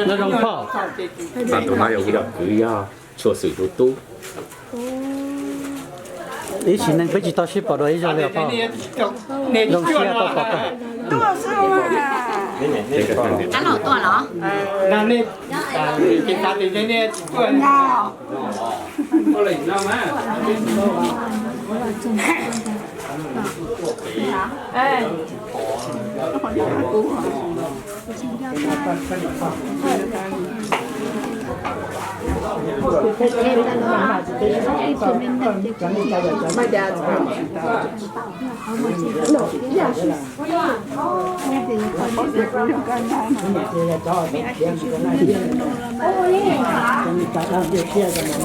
Nyob zoo pog. Tus no yog kuv yog kwv, yog tshuaj xwm tus tub. Ib sim neej peb tsis tau sib pom dua ib zaug li os pog. Zoo siab tau pom koj. No yog peb tus phauj na, ib sim neej no thawj tau rau peb pom ib zaug, peb sawv daws peb qab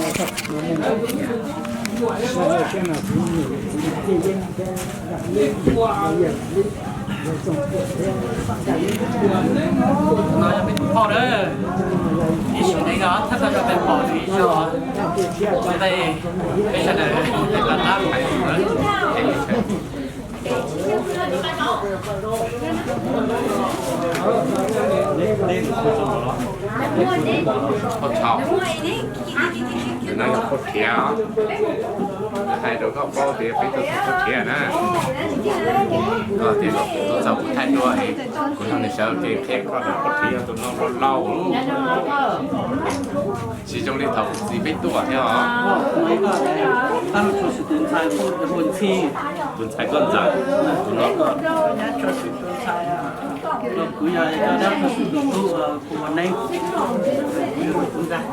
qab. Phauj Tshau, tus no yog phauj Rhiav, hais rau koj paub tias peb tau tus phauj Rhiav na. Koj tias txog kuv thaij duab, kuv nrog nws sawv ces qhia koj tus phauj Rhiav yog tus no laus laus, tsis zoo li thaum kuv txiv peb tuaj thiab os. Tus ntxhais koj ntxawm, tus no koj. Kuv yog dab tsi tus tub, kuv ua neeb, kuv ntag.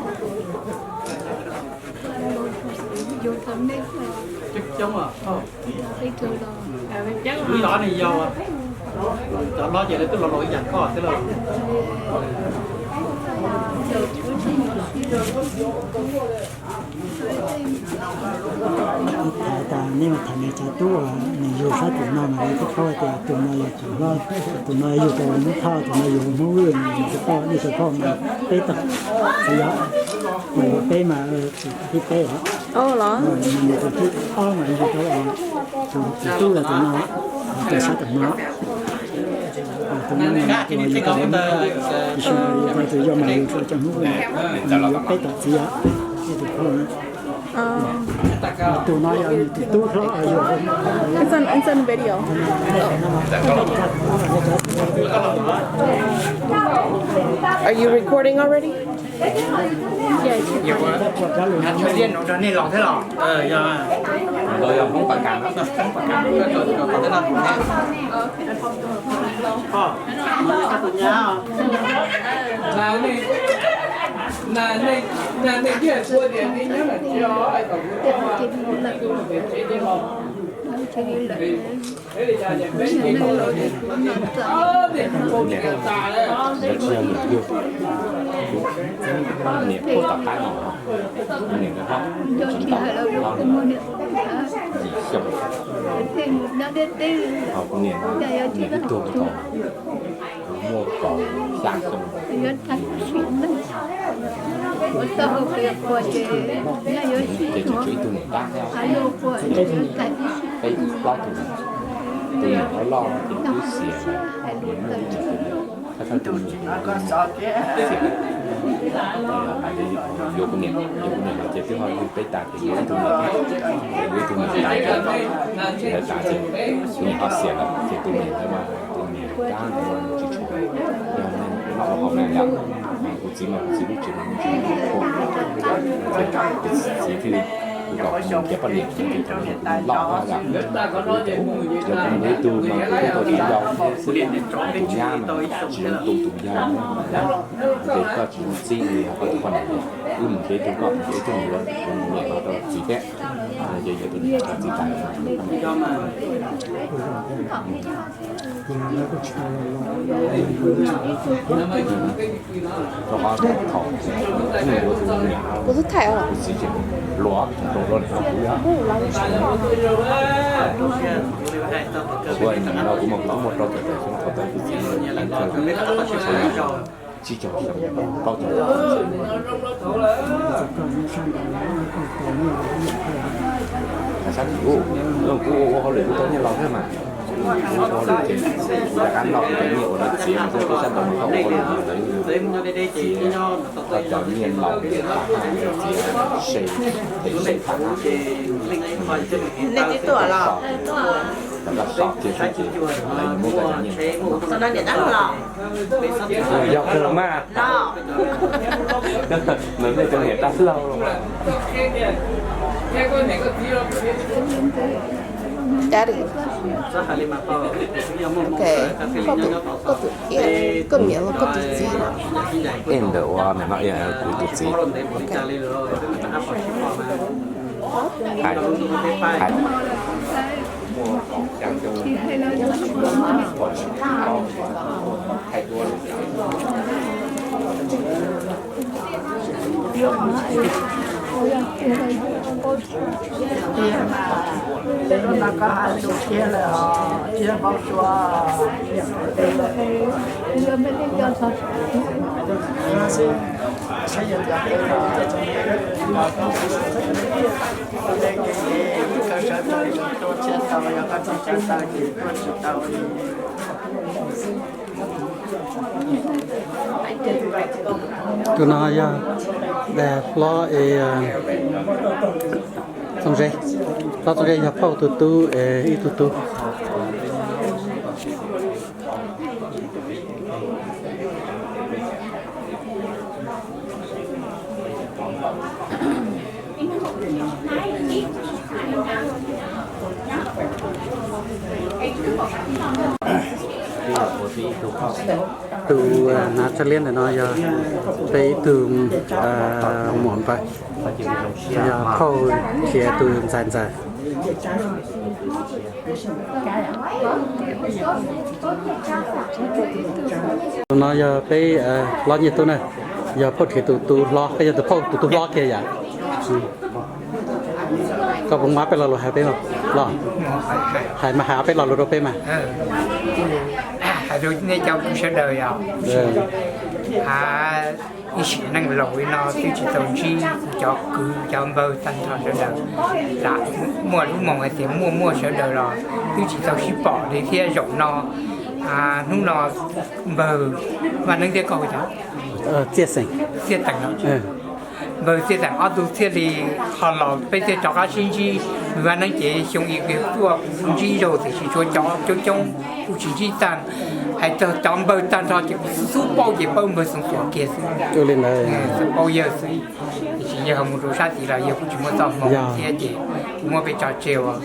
Coob coob os. Wb yog ob niag yau, cov hlob ces lawv twb los laus ib yam koj xwb lauj. Ib tham tas nej mas tham nws tsav tub uas nws yug sab tim no mas lawv twb paub tias tus no yog tsav hlob, tus no yug rau Hmoob Thoj, tus no yug Hmoob Vwj, nws twb paub nej tus phauj mas peb tug txiv yog, tus peb mas tus thib peb os. Nws tus thib ob mas yug rau tus tub los tus no, tus sab tim no. Tus no mas tus yug rau Hmoob Thoj, tiam sis mas yug rau tus yau mas yug rau cov Hmoob Vwj, nws yuav peb tug txiv os, nej tus phauj na. Tus no yog nws tus tub hlob yog. It's on, it's on video. Are you recording already? Yog, yog Hmoob Pas Kas. Niam puag tom qab no, niam nkawd hlob, tsis tau hlob, yim xyoo, ho kuv niam, niam twb tuag thaum kuv muaj kaum xya xyoo. Ces tseem tshuav ib tug niam nrab thiab, peb plaub tug, tus niam loj loj ces twb xiam lawm, muaj ib niam tus, thawj thawj tus niam xiam lawm. Yuav kuv niam, yuav kuv niam lawm ces twb ho yug peb tas ces yuav ib tug niam, yuav ib tug niam tas ces, tsis lawv tas ces kuv niam ho xiam lawm ces tus niam ntawd mas tus niam nrab ntawd mas tsis tshuav, yog noj ua hauv na yom. Kuv txiv mas kuv txiv lub tsev mas tsis muaj qhua, ces kuv txiv thiaj li, kuv kom kuv mus nrhiav poj niam ces thaum ntawd kuv loj loj yom, kuv tias yog kuv mus nrhiav ib tug mas kuv thiaj tau tus yau xwb, tus nyab mas tsis zoo tu tus yau, ces koj tsis zoo txib li koj tus poj niam, wb mus nrhiav ib tug, koj mus nrhiav ib tug yuav kuv niam no rau txiv thiab, ces yuav tus niam rau txiv tas. Rau qhov thaum kuv yuav tus niam, kuv txiv tseem hluas, tseem hluas los kuv, kuv nim no kuv mas kuv twb muaj rau caum xyoo, thaum ntawd kuv txiv leej twg los tsib caug xyoo, plaub caug xyoo. Sab kuv, kuv ua ua hauj lwm kuv tau nyiaj laus thiab mas, Ua lwm ces ua rov qab noj cov nyiaj uas lawv txiav mas xwb, peb sab nraud mas koj ua lwm mas lawv txiav, koj cov nyiaj laus lawv txiav se, ces se tham na. Nej twb tuaj los? Lawv kom so kiag xwb ces lawv yuav muab koj cov nyiaj. Yog kawg mas. Lawv nej cov niam dab laug. Daddy. Ok, koj tus, koj tus thiab, koj niam los koj tus txiv? Es ntawm ua nim no kuv tus txiv. Ok. Hais, hais. Tus no yog, eh, hlob es, eh, Txooj Zeb. Hlob Txooj Zeb yog phauj tus tub es ib tug tub. Tus, eh, hnav tshav liab ntawm no yog peb ib tug, eh, muam npawg, yog phauj nrhiav tus ntxhais ntxawm. Tus no yog peb, eh, hlob Nyiaj Tub na, yog phauj nrhiav tus tub hlob, koj yog tus phauj tus tub hlob kiag yom. Koj puas muaj peb lo lus hais peb los? Hais mas, hais peb lo lus rau peb mas. Hais rau nej cov kwv sawv daws yog, a, ib sim neej laus li no twb tsis tau ntsib kuv cov kwv cov npawg tag nrho sawv daws, lam muaj lub moos hais tias muaj muaj sawv daws los twb tsis tau sib pom li thiab. Zaum no, a, hnub no npawg Vaj Neeb thiab koj hu cas? Txiaj Teem. Npawg Txiaj Teem ob tug thiaj li ho los, peb thiaj rov qab sib ntsib. Npawg Vaj Neeb ces xyoo ib kuv tuaj kuv ntsib zaug tiam sis tshuav cov coob coob kuv tsis ntsib tag. Hais txog cov npawg tag nrho ces kuv xub xub paub ces paub npawg Xeev Tuam kiag xwb. Xub paub yawg xwb. Tiam sis yawg ho mus rau sab tid los yawg kuj tsis muaj txoj hmoo thiab ces kuv muab peb tso tseg uas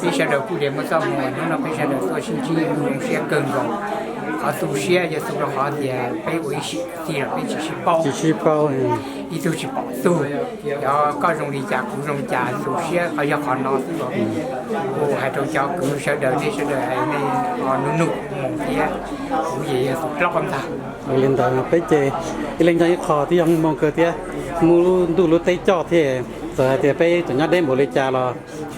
peb sawv daws kuj li muaj txoj hmoo, hnub no peb sawv daws tuaj sib ntsib kuj zoo siab kawg nkaus. Qhov tu siab yog tu rau qhov tias peb ua ib sim kwv tij los peb tsis sib paub, tsis sib paub, ib tug tsis pom tug. Yog koj zoo li cas kuv zoo li cas, tu siab qhov yog qhov no xwb. Kuv hais rau cov kwv sawv daws, nej sawv daws hais nej ho nug nug mus thiab, kuv ces yog tus plaub ntag. Li ntawd peb ces ib leeg nyob ib qho twb yog muaj hmoo kawg thiab, muaj lub ntuj lub teb coj thiab. Txawm hais tias peb tseem nyob deb npaum li cas los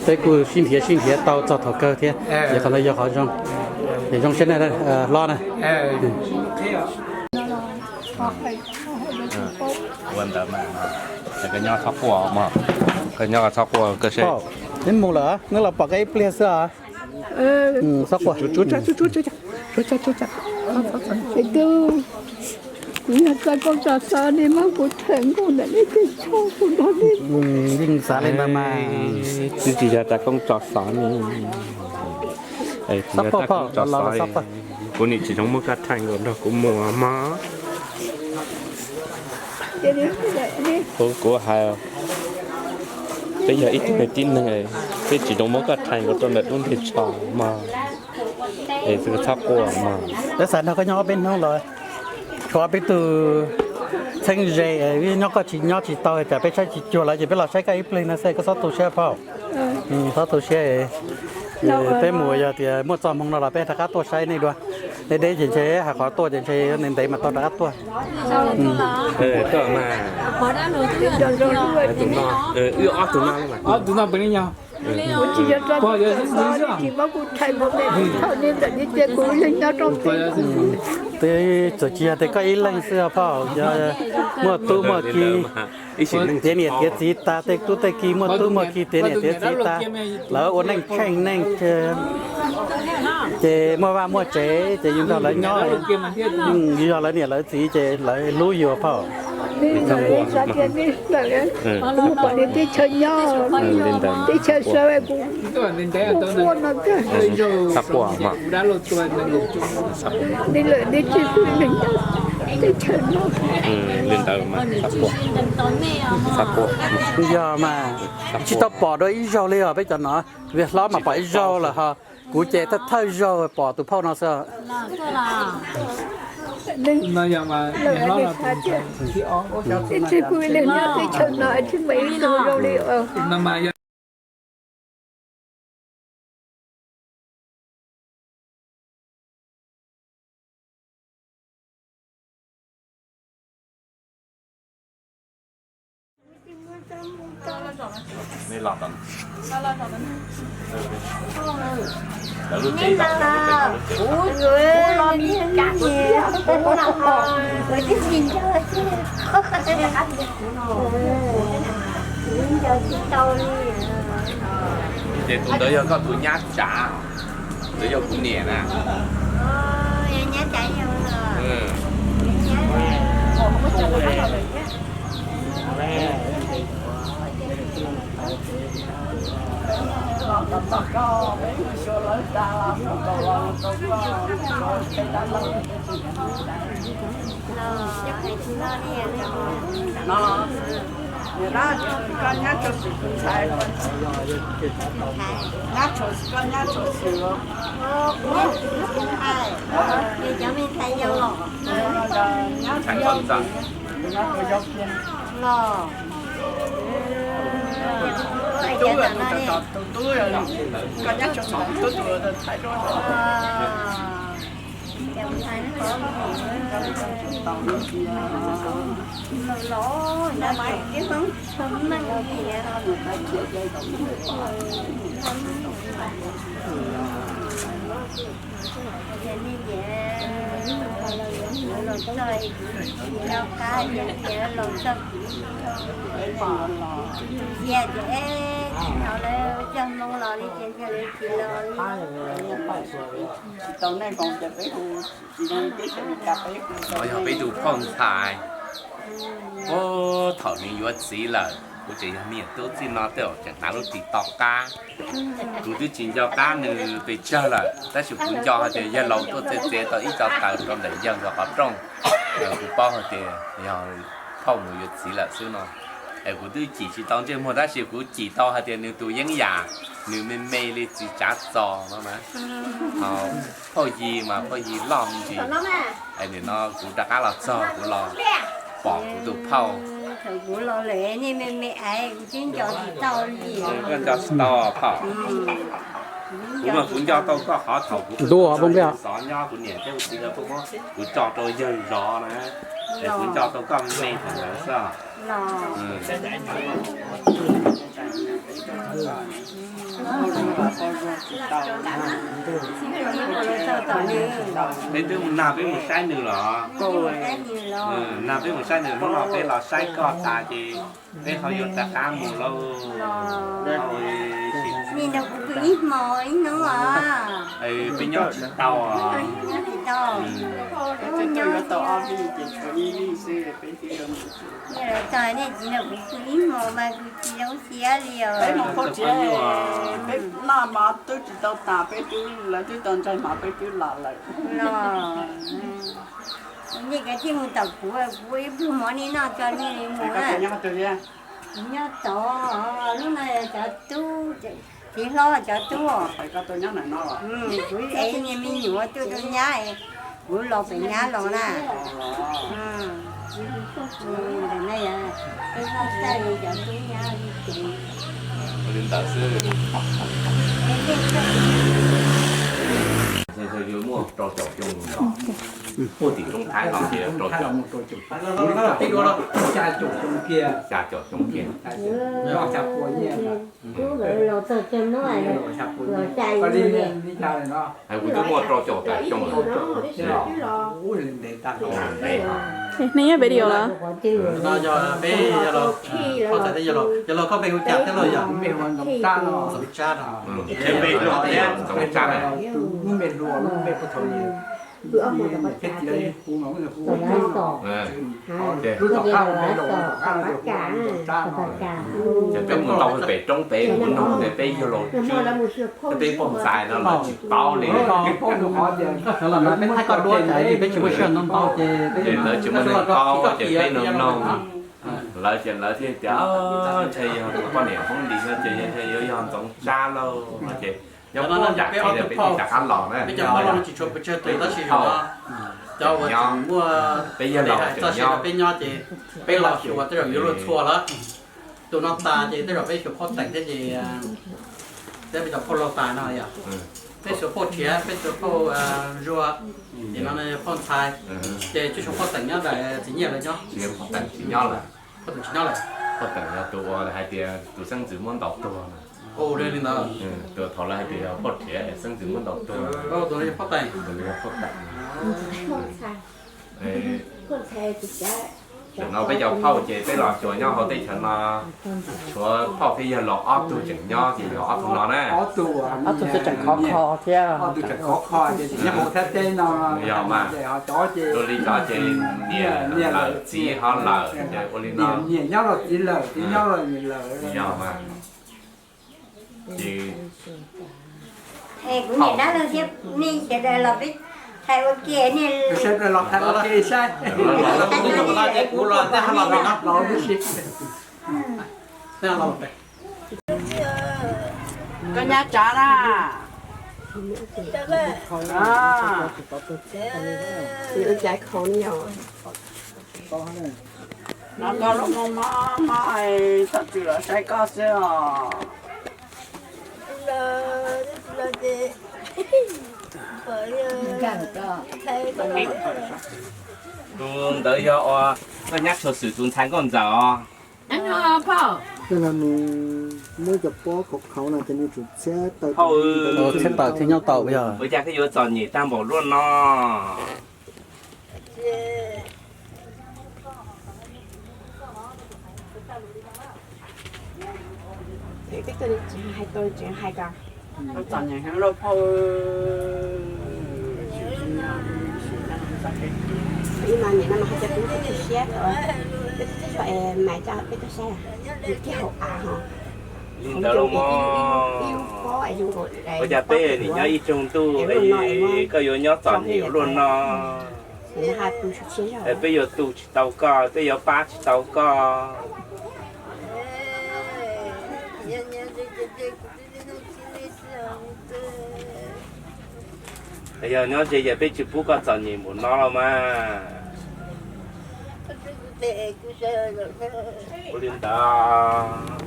peb kuj sib nrhiav sib nrhiav tau txog thaum kawg thiab. Ces qhov ntawd yog qhov zoo. Es zoo siab na, hlob na. Ua ntawd mas, koj nyob txhob quaj mog, koj nyob txhob quaj koj seb. Neb mus lawm, neb los pom koj ib pliag xwb os. Txhob quaj. Kuv yog tsa koob tsa xov ne, muab kuv theem nkaus ntawm nej tej tsho kuv nrog nej. Yeej xav li ntawd mas. Twb tsis yog tsa koob tsa xov ne. Tsa koob tsa xov, kuv nim tsis zoo muab koj theem nkaus nrog kuv mus mog. Kuv, kuv hais, peb yog ib tug tib neeg, peb tsis zoo muab koj theem nkaus rau ntawm lub ntiag tsho mog. Es txhob quaj mog. Peb xav nrog koj nyob ob peb hnub los, tshuav peb tug txheeb ze, nyob koj tsis, nyob tsis tau, cas peb saib tsis cuag lawv ces peb los saib koj ib pliag no xwb, koj txhob tu siab phauj. Txhob tu siab. Peb mus yog tias muaj txoj hmoo no los peb rov qab tuaj saib nej dua. Deb deb ces ntshe hais qhov tuaj ces ntshe ntev ntev mas tau rov qab tuaj. Twb txawm tsis yog tias koj ib leeg xwb os phauj, muaj tub muaj ki, tiav niam tiav txiv tas, tej tub tej ki muaj tub muaj ki tiav niam tiav txiv tas, lawv ua neej tsheej neej, Ces muaj vaj muaj tsev ces yus nrog lawv nyob, yus yog lawv niam lawv txiv ces lawv hlub yus phauj. Kuv mus pom nws teb chaws nyob, teb chaws sawv kuv quaj no kawg. Txhob quaj mas. Neb lawm neb tsis pub nws nyob teb chaws no. Li ntawd mas txhob quaj. Txhob quaj. Yog mas, tsis tau pom dua ib zaug li os peb cov no. Vim hlob mas pom ib zaug lawm ho. Kuv ces thawj thawj zaug pom tus phauj no xwb. Tsis pub nws nyob teb chaws no tsis pub ib tug zoo li os. Ces tus ntawd yog koj tus nyab tsav, ntawd yog kuv niam na. No, koj nyab tshua xwm tus ntxhais, nyab tshua xwm koj nyab tshua xwm os. Cov me ntxhais yau los, nyab tshua xwm los. Tus tub, koj nyab tshua xwm tus tub tus ntxhais duab. Tsis tau nej nkoos ces peb hu, tsis zoo li peb xyoo li cas peb hu. Yog peb tus phauj ntxhais, ua thaum nws yuav txiv lawm, kuv tseem yog me nyuam tub txij no tej zaum tseem hnav lub ris to qab. Kuv twb tsis nco qab nws pes tsawg lawm, tab sis kuv nco hais tias yawg laus tuaj txiav txiav tau ib co taws rau ntawm yawg nkawd qhov rooj. Kuv paub hais tias yog phauj mus yuav txiv lawm xwb no. Es kuv twb cim tsis tau ntsej muag tab sis kuv cim tau hais tias nws tus yeeb yam, nws me me li txiv tsav txos no na. Phauj Yis mas phauj Yis loj me ntsis. Es nim no kuv rov qab los txog kuv los pom kuv tus phauj. Thaum kuv los lawm nej me me es kuv twb nco tsis tau li. Koj nco tsis tau phauj. Kuv mas kuv nco tau koj qhov thaum kuv ntuj poob pliaj xov nyob kuv niam thiab kuv txiv nkawd pheej muab kuv tso rau yawg zov na. Es kuv nco tau koj me me thaum ntawd xwb. Peb twb mus nag peb mus saib nws los. Nag peb mus saib nws hnub no peb los saib koj tas ces peb ho yuav rov qab mus lauj. Peb nyob tsis tau. Peb mus phooj tsiav, peb noj mov twb tsis tau tas, peb twb, lawv twb tau ntsaig mov peb twb los lawm. Nej kav tsij mus tom kuv, kuv ib pluag mov nej noj tso nej mus na. Kuv nyob tod, lub no cov tub, txiv hlob cov tub. Kuv ev niag me nyuam tuaj rau nyab, kuv los pem nyab los na. Ntawm no peb noj txawj li cov tub nyab li ces. Li ntawd xwb. Yog yuav muaj rau caum xyoo los. Puag tim roob Thaib los ces rau caum, xya caum xyoo kiag. Rub nkawd los txog cog no, los xya pua, kuv twb muaj rau caum tawm xyoo lawm. Ntev ntev os. Nej nyob pem li os los? Peb yog los, yog los koj npe hu cas thiab los yog? Ntxoov Tsab no. Ntxoov Tsab. Ces peb mus tau pem roob pem mus noog tias peb yawg laus Tswb, peb poj ntxhais no lawv tsis paub li. Koj sawv los no peb thaij koj duab ces peb tsis muaj sij hawm nug ntau ces, ces lawv tsis muaj neeg paub ces peb nug noog. Lawv ces lawv thiaj tias, ntshe yog tus poj niam Hmoob Lis no ces ntshe yuav yog Ntxoov Tsab lauj no ces nyob puag nram tsev peb thiaj rov qab los na. Peb yawg laus tseem nyob, peb los xyuas tej zaum yuav luag txhua lawm. Tus no tas ces tej zaum peb xyuas phauj Teem thiab ces, thiab peb cov phauj laug tas no yom. Peb xyuas phauj Rhiav, peb xyuas phauj Zuag, ces no phauj ntxhais, ces tsis xyuas phauj Teem nyob ntawm txiv Nyiaj lawv nyob. Phauj Teem tsis nyob lawm. Phauj Teem tsis nyob lawm. Phauj Teem yog tus uas hais tias tus xeeb ntxwv muab ntaus tuag na. Ua li ntawd. Tus thaum lawv hais tias yog phauj Rhiav xeeb ntxwv muab ntaus tuag. Tus no yog phauj Teem. Tus no yog phauj Teem. Tam no peb cov phauj ces peb los xyuas nyob hauv teb chaws no, tshuav phauj thiab yawg laus ob tug tseem nyob ces yog ob tug no na. Ob tug twb tseem khov kho thiab. Ob tug tseem khov kho ces nyob hauv Thaib teb no. Yog mas, ua li cov ces niam lawm txiv ho lawm ces ua li no. Niam nyob los txiv lawm, txiv nyob los niam lawm. Yog mas. Kuv niam dab laug thiab nej sawv daws los peb thaij ua ke ne. Sawv daws los thaij ua ke saib. Koj nyab tsav na. No koj lub mob mob mob, txhob txwm los saib koj xwb os. Tus ntawd yog ua koj nyab Tshua Xwm tus ntxhais nkauj ntxawm os. Tej no nws muab cov pob khov khov no ces nws tsum txhiab tawm, txhiab tawm thiaj nyob tau yog. Ua cas koj yuav txom nyem tag npaum luaj no? Txom nyem heev lauj phauj. Ib no niam no mas hais tias kuv tsis tu siab, peb twb yog es mas peb tuaj saib, nws kiag hauv av ho. Li ntawd los mas. Ua cas peb nim nyob ib tsoog ntuj es koj yuav nyob txom nyem luaj no? Es peb yuav tu tsis tau koj, peb yuav pab tsis tau koj. Yog nyob ze ces peb tsis pub koj txom nyem npaum no los mas. Ua li ntawd.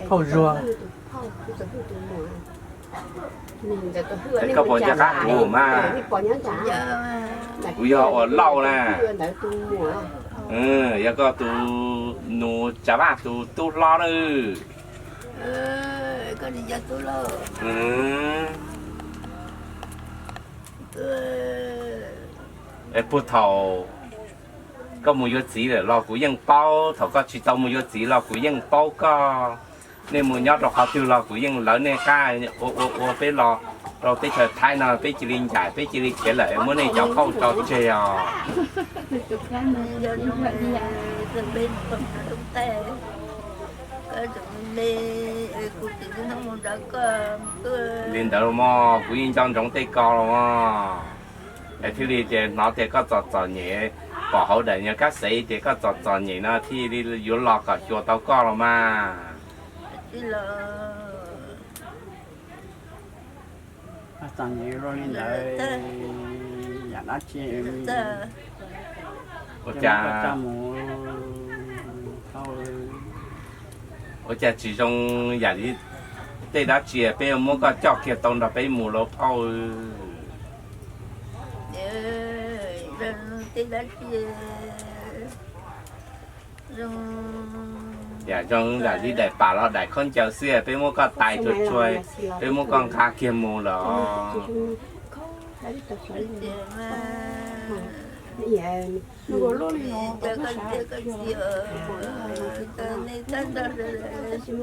Phauj Zuag. Koj puas nco qab kuv mas? Kuv yog ua Lauj na. Yog koj tus nus Tsav Vaj tus tub hlob na. Es puag thaum koj mus yuav txiv lawm los kuv yeej paub, thaum koj tsis tau mus yuav txiv los kuv yeej paub koj. Nej mus nyob rau qhov twg los kuv yeej lawv nej qab ua ua ua peb los rau teb chaws Thaib no peb cia li ncaim peb cia li khiav lawm es muab nej cov phauj tso tseg os. Li ntawd los mas kuv yeej nco ntsoov tej ko los mas. Es thiaj li tias hnov tias koj txom txom nyem, pom hauv daim niag kab xev tias koj txom txom nyem no thiaj li yuav los kom xyuas tau koj los mas. Txom nyem li ntawd, yam dab tsi? Ua cas, ua cas tsis zoo yam li tej dab tsi peb yuav muab koj coj kiag tau nrog peb mus lauj phauj? Yam zoo yam li daim pam los daim khaub ncaws xwb, peb muab koj tais tsuag tsuag, peb muab koj nqa kiag mus los.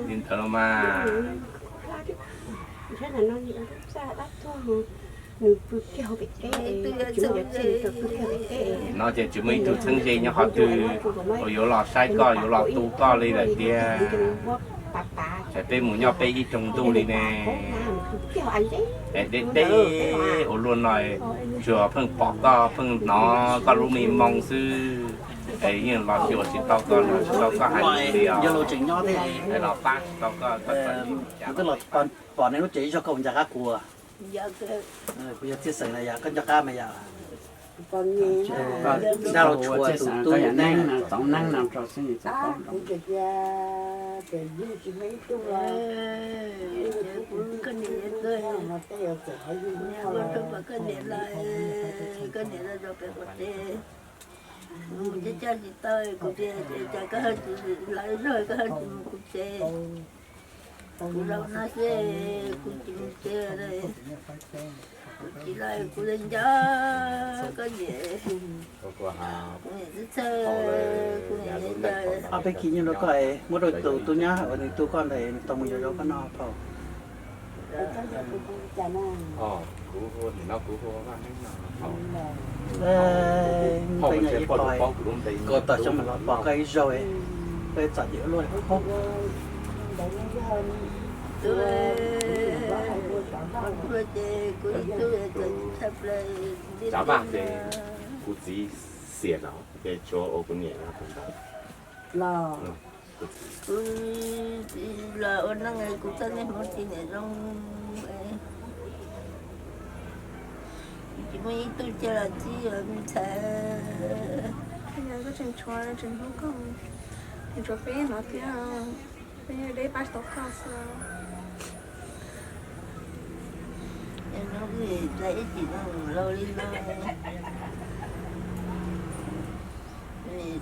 Li ntawd los mas. No ces tsis muaj ib tug txheeb ze nyob qhov twg uas yuav los saib koj, yuav los tu koj li lawm tiag. Ces peb mus nyob peb ib rooj ntuj li ne, es deb deb ua luaj no, tsuas pheej pom koj, pheej hnov koj lub me moo xwb, es yeej los xyuas tsis tau koj, hnov tsis tau koj hais li os. Es los pab tsis tau koj, koj twb los pom nej lub tsev ib zaug, koj ua ncaj qab qhua. Kuv yog Txhiaj Xeem na yom, koj nco qab mas yom. Dab Laug Tshua tus tub. Kuv coj tsis tau, kuv tias cas koj ho tsis lawv zog, koj ho tsis mus kuv tsev. Kuv zoo no xwb, kuv tsis mus tsev, kuv tsis lawv, kuv li nco koj niam, kuv niam txhawj, kuv niam li nco. Ob peb kis nyob rau koj, muab rau tus tub nyab uas nws tu koj ntawd, nws tau mus yos zov koj noj phauj. Koj tag xyoo mas los pom koj ib zaug, koj txom nyem ua luaj li. Tsav vaj ces kuv txiv xiam no ces tsuav ua kuv niam no tus ntawd. Kuv los ua neej kuv txoj niaj hmoov tsis niam zoo, tsis muaj ib tug cia los txib me ntxhais. Koj tseem tshuav, tseem hlub koj, tseem tshuav peb no thiab, peb deb pab tsis tau koj xwb. Ib txhis no laus li no,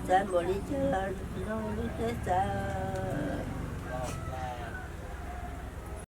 txav npaum li cas los zoo lub siab xav.